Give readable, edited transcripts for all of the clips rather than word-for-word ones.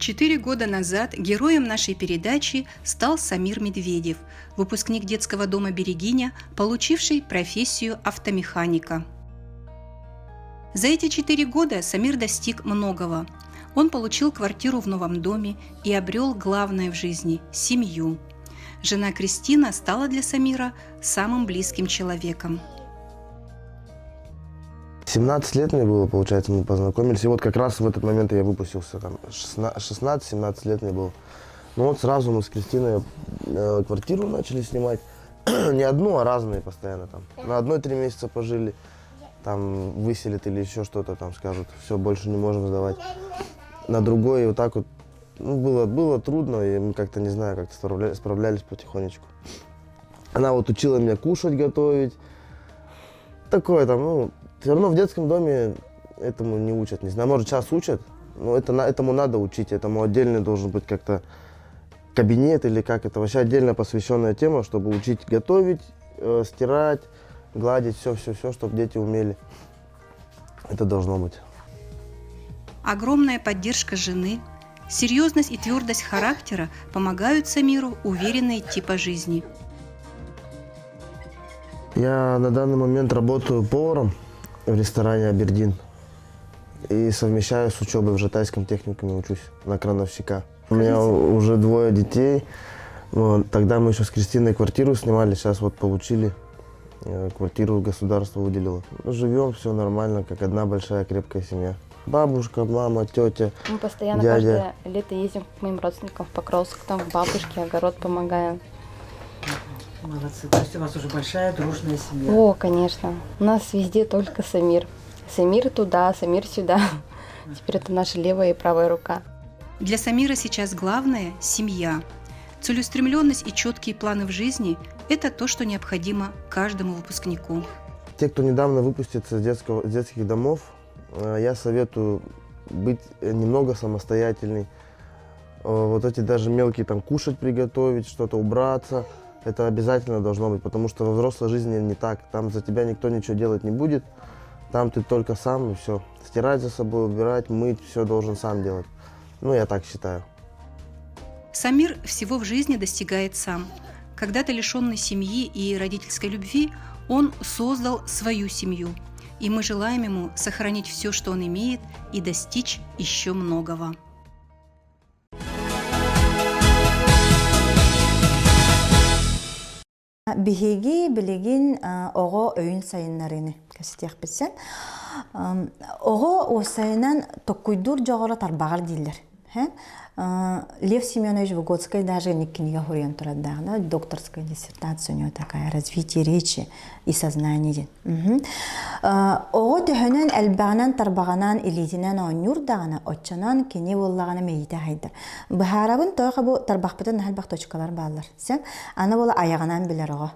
Четыре года назад героем нашей передачи стал Самир Медведев, выпускник детского дома «Берегиня», получивший профессию автомеханика. За эти четыре года Самир достиг многого. Он получил квартиру в новом доме и обрел главное в жизни – семью. Жена Кристина стала для Самира самым близким человеком. 17 лет мне было, получается, мы познакомились. И вот как раз в этот момент я выпустился, там, 16-17 лет мне было. Ну вот сразу мы с Кристиной квартиру начали снимать. Не одну, а разные постоянно там. На одной 3 месяца пожили, там выселят или еще что-то там скажут, все, больше не можем сдавать. На другой вот так вот, ну, было трудно, и мы как-то, не знаю, как-то справлялись потихонечку. Она вот учила меня кушать готовить. Такое там, ну, все равно в детском доме этому не учат. Не знаю, может, сейчас учат, но этому надо учить, этому отдельно должен быть как-то кабинет или как это, вообще отдельно посвященная тема, чтобы учить готовить, стирать, гладить, все-все-все, чтобы дети умели. Это должно быть. Огромная поддержка жены, серьезность и твердость характера помогают Самиру уверенно идти по жизни. Я на данный момент работаю поваром в ресторане «Абердин» и совмещаю с учебой в Жатайском техникуме, учусь на крановщика. У меня уже двое детей. Но тогда мы еще с Кристиной квартиру снимали, сейчас вот получили квартиру, государство выделило. Ну, живем, все нормально, как одна большая крепкая семья. Бабушка, мама, тетя, Мы постоянно дядя. каждое лето ездим к моим родственникам в Покровск, там к бабушке огород помогаем. Молодцы. То есть у вас уже большая дружная семья. О, конечно. У нас везде только Самир. Самир туда, Самир сюда. Теперь это наша левая и правая рука. Для Самира сейчас главное – семья. Целеустремленность и четкие планы в жизни – это то, что необходимо каждому выпускнику. Те, кто недавно выпустится с детских домов, я советую быть немного самостоятельней. Вот эти даже мелкие там кушать приготовить, что-то убраться, это обязательно должно быть, потому что во взрослой жизни не так. Там за тебя никто ничего делать не будет, там ты только сам и все. Стирать за собой, убирать, мыть, все должен сам делать. Ну, я так считаю. Самир всего в жизни достигает сам. Когда-то лишенный семьи и родительской любви, он создал свою семью. И мы желаем ему сохранить все, что он имеет, и достичь еще многого. Биһиги билигин оҕо өйүн сайыннарыыны кэпсэтиэхпит сөп. Оҕо уопсайынан толкуйдуур дьоҕура тарбаҕар дииллэр. Лев Семенович Выготский даже книга суруйан турардаах, докторская диссертация у него такая «Развитие речи и сознания» диэн. Оҕо төһөнөн элбэҕинэн тарбаҕынан илиитинэн оонньуур даҕаны, оччонон кини буоллаҕына мэйиитэ сайдар. Быһаарабын тоҕо бу тарбахпытын наһаа элбэх точкалар бааллар. Сөп. Аны буола айаҕынан билэр оҕо.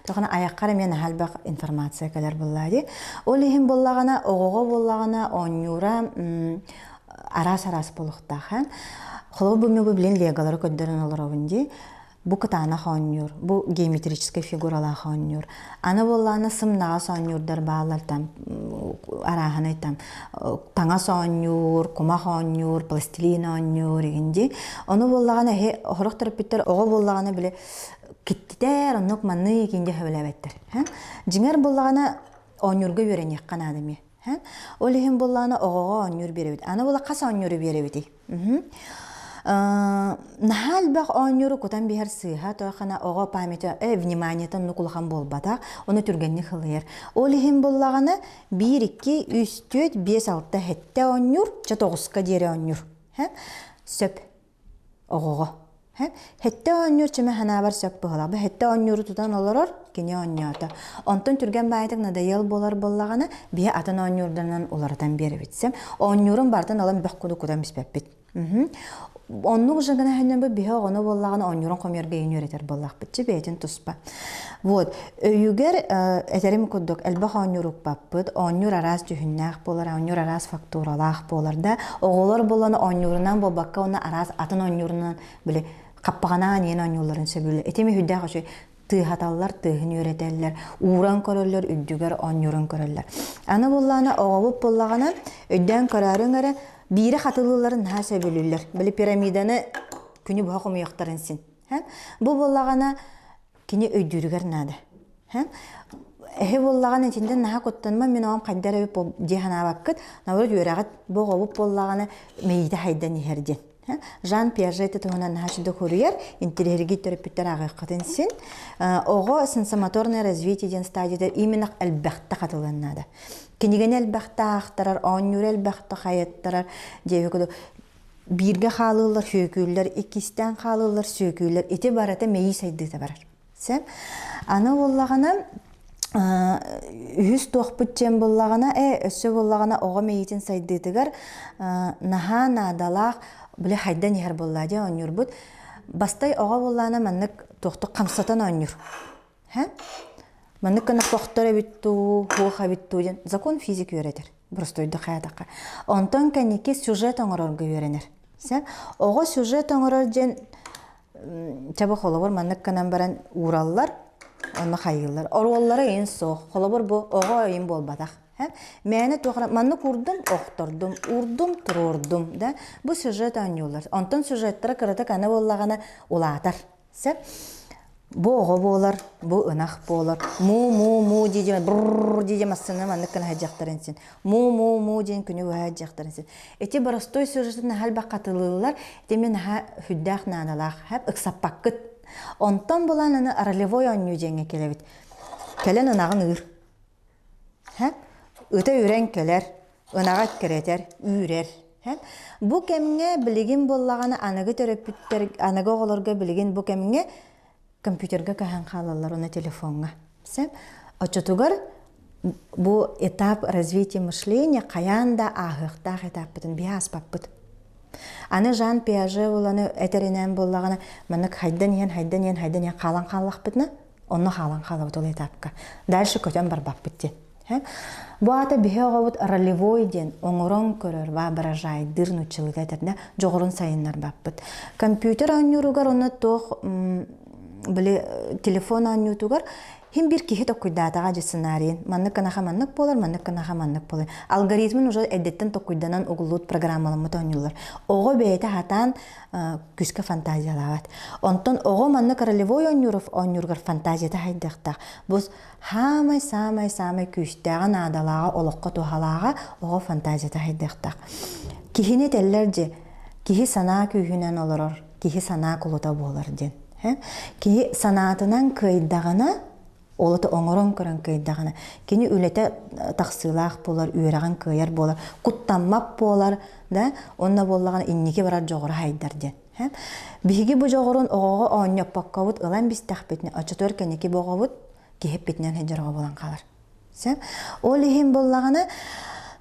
Тоҕо айаххар эмиэ наһаа элбэх информация кэлэр буоллаа дии. Ол иһин буоллаҕына, оҕоҕо буоллаҕына оонньуура араас-араас буолуохтаах. Холобур, бу мен бу билин леголары көрдөрөн олоробун дии. Бу кытаанах оонньуур, бу геометрическай фигуралаах оонньуур. Аны буоллаҕына сымнаҕас оонньуурдар бааллар там арааһынай там таҥас оонньуур, кумах оонньуур, пластилин оонньуур игин дии. Ону буоллаҕына эһи сорох төрөппүттэр оҕо буоллаҕына били киттитэр, оннук маннык игин дии сөбүлээбэттэр. Дьиҥэр буоллаҕына оонньуурга үөрэниэххэ наада эмиэ. Ол иһин буоллаҕына оҕоҕо оонньуур биэрэбит. Аны буола хас оонньууру биэрэбитий? Наһаа элбэх оонньууру кутан биһэр сыыһа, тоохана оҕо памяти, вниманиета оннук улахан буолбатах, ону түргэнник ылыйар. Ол иһин буоллаҕына биир, икки, үс, түөрт, биэс, алта, сэттэ оонньуур, чэ тоҕуска диэри оонньуур. Сөп оҕоҕо. Сэттэ оонньуур чэмэ санаабар сөп быһыылаах. Бу сэттэ оонньууру тутан олорор, кини оонньоото. Онтон түргэн баайытык надоел буолар буоллаҕына, биһи атын оонньуурдарынан уларытан биэрэбит. Оонньуурун барытын ылан бөх курдук кутан испэппит. Оннук уже гына бу биһи оҕону буоллаҕына оонньуурун хомуйарга иин үөрэтэр буоллахпыт бэйэтин туспа. Вот өйүгэр этэрим курдук элбэх оонньуур укпаппыт, оонньуур араас дьүһүннээх буолар, оонньуур араас фактуралаах буолар да, оҕолор буолан оонньуурунан буолбакка уонна араас атын оонньуурунан били хаппаҕанаан иэн оонньуулларын сөбүлүүр. Ити мүһүйдээх үчүгэй тыаһаталлар, тыаһын үөрэтэллэр, ууран көрөллөр, үрдүгэр оонньуурун көрөллөр. Аны буоллаҕына оҕобут буоллаҕына өйдөөн көрөөрүҥ эрэ. Биири хатылыылларын наһаа сөбүлүүллэр. Били пирамиданы күнү быһа хомуйуохтарын син. Бу буоллаҕына кини өйдүүрүгэр наада. Эһи буоллаҕына итинтэн наһаа куттанма мин оҕом хайдар эбит дии санаабаккыт, наоборот үөрэҕит бу оҕобут буоллаҕына мэйиитэ хайдан иһэр диэн. Жан Пиаже ити туһунан наһаа үчүгэй хоруйар, интириэһиргии төрөппүттэр ааҕыаххытын син. Оҕо сенсомоторное развитие диэн стадията именно элбэхтэ хатылыан наада. Кинигэни элбэхтэ аахтарар, оонньууру элбэхтэ хайаттарар диэби курдук бииргэ хаалыыллар, сүөкүүллэр, иккистээн хаалыыллар, сүөкүүллэр. Ити барыта мэйии сайдыыта барар. Сен. Аны буоллаҕына үһүс туохпут диэн буоллаҕына, ээ өссө буоллаҕына оҕо мэйиитин сайдыытыгар наһаа наадалаах били хайдан иһэр буоллаа дии оонньуурбут. Бастай оҕо буоллаҕына маннык туохтук хамсатан оонньуур. Һэ? Маннык гына тохтор эбит дуу, хуох эбит дуу диэн закон физик үөрэтэр. Простойдук хайатахха. Онтон кэнники сюжет оҥорорго үөрэнэр. Сэ? Оҕо сюжет оҥорор диэн чабы холобур маннык гынан баран уураллар, онно хайыыллар. Оруоллара ыйын суох. Холобур бу оҕо ыйын буолбатах. Мээнэ туох маннык уурдум, охтордум, уурдум, туруордум да. Бу сюжет оонньуулар. Онтон сюжеттара кыратык аны буоллаҕына улаатар. Сөп. Бу оҕо буолар, бу ынах буолар. Му-му-му дии брррр дии массыына маннык гына сылдьыахтарын син. Му-му-му диэн күнү быһа сылдьыахтарын син. Ити боростуой сюжетын наһаа элбэх хатылыыллар. Ити мин наһаа сүрдээх наадалаах. Хэп ыксаппаккыт. Онтон булан аны ролевой оонньуу диэҥҥэ кэлэбит. Кэлэн ынаҕын ыыр. Хэп ыта үрэн кэлэр, ынаҕа эккирэтэр, үүрэр. Бу кэмҥэ билигин буоллаҕына аныгы төрөппүттэр, аныгы оҕолорго билигин бу кэмҥэ компьютерга көһөн хаалаллар уонна телефоҥҥа. Сөп? Оччотугар бу этап развития мышления хайаан да ааһыахтаах этаппытын биһи ааспаппыт. Аны Жан Пиаже буланы этэринэн буоллаҕына маннык хайдан иһэн, хайдан иһэн, хайдан иһэн хаалан хааллахпытына онно хаалан хаалабыт ол этапка. Дальше көтөн барбаппыт диэн. Бу аата биһи оҕобут ролевой диэн оҥорон көрөр, воображайдыыр нууччалыыта этэринэ дьоҕурун сайыннарбаппыт. Компьютер оонньууругар онно туох били телефон оонньуутугар Хим бир киһи токкуйдаатаҕа дьэ сценарийын. Маннык гынаха маннык буолар, маннык гынаха маннык буолар. Алгоритмын уже эрдэттэн токкуйданан угуллуут программаламмыт оонньуулар. Оҕо бэйэтэ хатаан күүскэ фантазиялаабат. Онтон оҕо маннык ролевой оонньууров оонньууругар фантазията хайдыахтаах. Бу саамай-саамай-саамай күүстээҕэ, наадалааҕа, олоххо туһалааҕа оҕо фантазията хайдыахтаах. Киһини этэллэр дьи, киһи санаа күүһүнэн олорор, киһи санаа кулута буолар диэн. Киһи санаатынан кыайдаҕына, ол оҥорон көрөн кыайдаҕына, кини үлэтэ тахсыылаах буолар, үөрэҕин кыайар буолар, куттаммат буолар, да, онно буоллаҕына инники барар дьоҕура хайдар диэн. Биһиги бу дьоҕурун оҕоҕо оонньоппоккобут ылан бистэхпитинэ, оччотугар кэнники бу оҕобут киһи эппитинэн сылдьар оҕо буолан хаалар. Ол иһин буоллаҕына,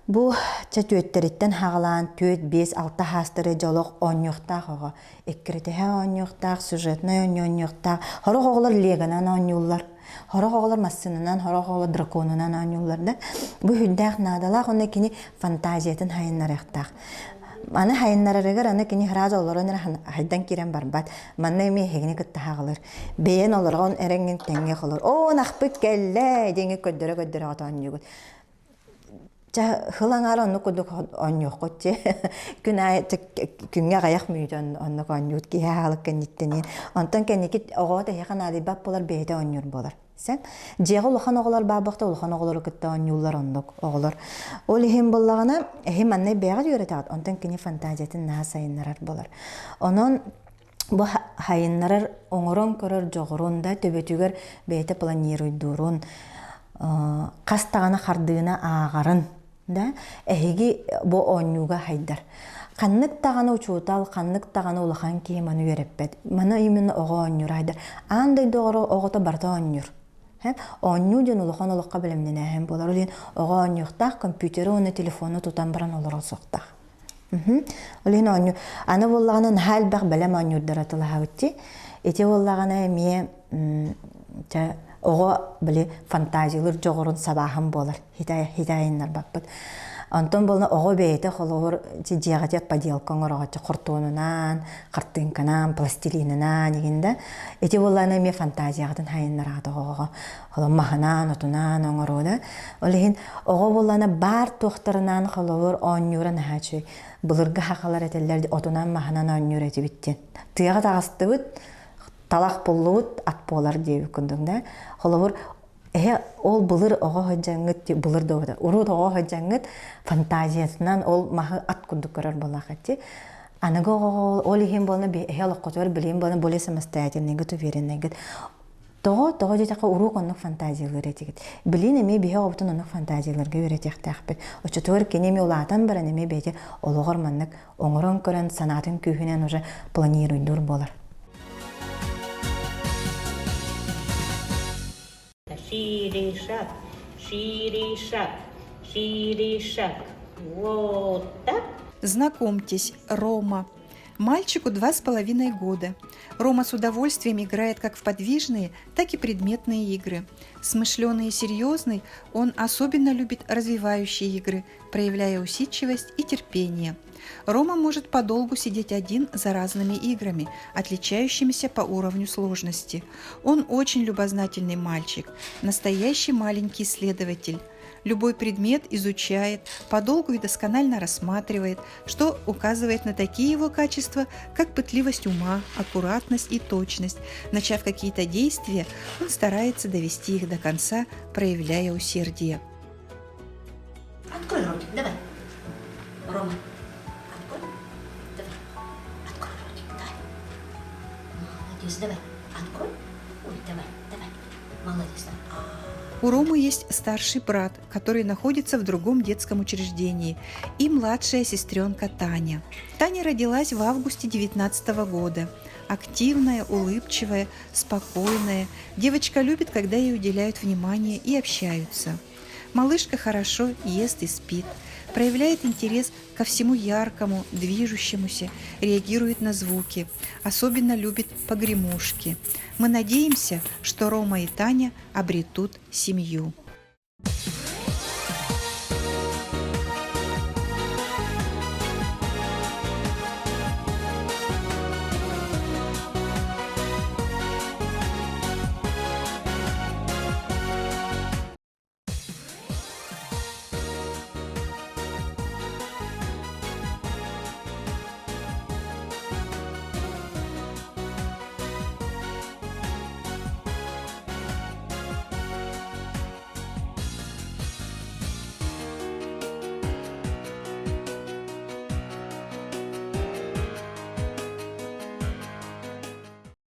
бу чэ түөттэриттэн хаҕалаан түөт, биэс, алта хаастары дьолох оонньуохтаах оҕо. Эккирэтиһэ оонньуохтаах, сюжетнай оонньуу оонньуохтаах. Сорох оҕолор легонан оонньууллар, сорох оҕолор массыынанан, сорох оҕолор драконунан оонньууллар да. Бу сүрдээх наадалаах уонна кини фантазиятын сайыннарыахтаах. Аны хайыннарарыгар аны кини сразу олорон эрэ хайдан киирэн барбат. Манна эмиэ эһигини кытта хаҕылыр. Бэйэн олорон эрэҥҥин тэҥҥэ холор. Оо, ынахпыт кэллэ! диэҥҥэ көрдөрө-көрдөрө оонньуугут. Чэ, хыл аҥаара оннук курдук оонньуоххут дии. Күн аайы күҥҥэ аҕыйах мүнүүтэ оннук оонньуут киһи аһаалык кэнниттэн. Онтон кэнники оҕо тэһиэхэ наадыйбат буолар, бэйэтэ оонньуур буолар. Сен дьиэҕэ улахан оҕолор баабахта улахан оҕолору кытта оонньууллар оннук оҕолор. Ол иһин буоллаҕына, эһи манна бэйэҕит үөрэтэҕит, онтон кини фантазиятын наһаа сайыннарар буолар. Онон бу хайыннарар оҥорон көрөр дьоҕурун да төбөтүгэр бэйэтэ планируйдуурун, хас даҕаны хардыына ааҕарын да эһиги бу оонньууга хайдар. Ханнык даҕаны учуутал, ханнык даҕаны улахан киһи маны үөрэппэт. Маны именно оҕо оонньуур айдар. Аан дойду оҕото барыта оонньуур. Оонньуу диэн улахан олоххо бэлэмнэнээһин буолар. Ол иһин оҕо оонньуохтаах компьютеры уонна телефону тутан баран олоро суохтаах. Ол иһин оонньуу. Аны буоллаҕына наһаа элбэх бэлэм оонньуурдара тылаһабыт дии. Ити буоллаҕына эмиэ оҕо били фантазиялыыр дьоҕурун сабааһын буолар. Хитайыннарбаппыт. Онтон буолна оҕо бэйэтэ холобур дьиэҕэ поделка оҥороҕоччу хортуонунан, хартыынканан, пластилинынан игин да. Ити буоллаана эмиэ фантазияҕытын хайыннараҕыт оҕоҕо. Холобур маһынан, отунан оҥоруу да. Ол иһин оҕо буоллаана баар туохтарынан холобур оонньуура наһаа үчүгэй. Былыргы хахалар этэллэр отунан маһынан оонньуур этибит диэн. Тыаҕа таҕыстыбыт, талах буллубут, ат буолар диэбит курдук да. Холобур эһэ ол былыр оҕо сылдьаҥҥыт былыр да буолар урут оҕо сылдьаҥҥыт фантазиятынан ол маһы ат курдук көрөр буоллааххыт аныгы оҕоҕо ол иһин буолна эһэ олоххутугар билигин буолна более самостоятельныйгыт уверенныйгыт тоҕо тоҕо диэтэххэ уруок оннук фантазиялыыр этигит билин эмиэ биһи оҕобутун оннук фантазияларга үөрэтиэхтээхпит оччотугар кини эмиэ улаатан баран эмиэ бэйэтэ олоҕор маннык оҥорон көрөн санаатын күүһүнэн уже планируйдуур буолар Шире шаг, шире шаг, шире шаг. Вот так. Знакомьтесь, Рома. Мальчику 2,5 года. Рома с удовольствием играет как в подвижные, так и предметные игры. Смышленый и серьезный, он особенно любит развивающие игры, проявляя усидчивость и терпение. Рома может подолгу сидеть один за разными играми, отличающимися по уровню сложности. Он очень любознательный мальчик, настоящий маленький исследователь. Любой предмет изучает, подолгу и досконально рассматривает, что указывает на такие его качества, как пытливость ума, аккуратность и точность. Начав какие-то действия, он старается довести их до конца, проявляя усердие. Открой ротик, давай. Рома, открой. Давай. Открой ротик, давай. Молодец, давай. Открой. Ой, давай, давай. Молодец, давай. У Ромы есть старший брат, который находится в другом детском учреждении, и младшая сестренка Таня. Таня родилась в августе 2019 года. Активная, улыбчивая, спокойная. Девочка любит, когда ей уделяют внимание и общаются. Малышка хорошо ест и спит, проявляет интерес ко всему яркому, движущемуся, реагирует на звуки, особенно любит погремушки. Мы надеемся, что Рома и Таня обретут семью.